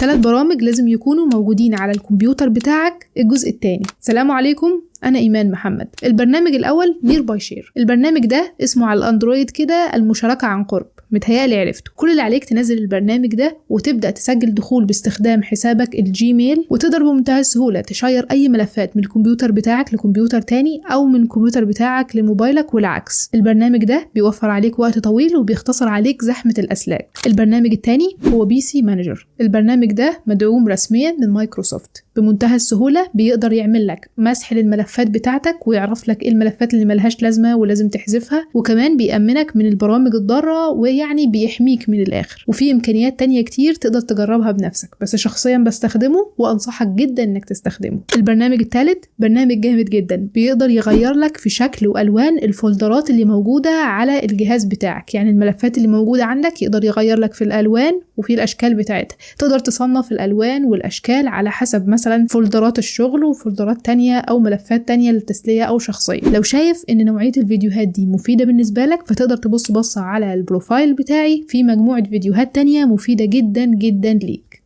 3 برامج لازم يكونوا موجودين على الكمبيوتر بتاعك. الجزء الثاني. سلام عليكم، أنا إيمان محمد. البرنامج الأول Nearby Share. البرنامج ده اسمه على الأندرويد كده المشاركة عن قرب، متهيألي عرفته. كل اللي عليك تنزل البرنامج ده وتبدأ تسجل دخول باستخدام حسابك الجيميل، وتقدر بمنتهى السهولة تشير أي ملفات من الكمبيوتر بتاعك لكمبيوتر تاني أو من الكمبيوتر بتاعك لموبايلك والعكس. البرنامج ده بيوفر عليك وقت طويل وبيختصر عليك زحمة الأسلاك. البرنامج التاني هو PC Manager. البرنامج ده مدعوم رسميا من مايكروسوفت، بمنتهى السهولة بيقدر يعمل لك مسح للملفات بتاعتك ويعرف لك ايه الملفات اللي ملهاش لازمة ولازم تحذفها، وكمان بيأمنك من البرامج الضارة ويعني بيحميك من الآخر. وفي إمكانيات تانية كتير تقدر تجربها بنفسك، بس شخصيا بستخدمه وأنصحك جدا إنك تستخدمه. البرنامج الثالث برنامج جامد جدا، بيقدر يغير لك في شكل وألوان الفولدرات اللي موجودة على الجهاز بتاعك، يعني الملفات اللي موجودة عندك يقدر يغير لك في الألوان وفي الأشكال بتاعتها. تقدر تصنف الألوان والأشكال على حسب مثلا فولدرات الشغل وفولدرات تانية أو ملفات تانية للتسلية أو شخصية. لو شايف إن نوعية الفيديوهات دي مفيدة بالنسبة لك فتقدر تبص بصة على ال profile بتاعي، في مجموعة فيديوهات تانية مفيدة جدا جدا ليك.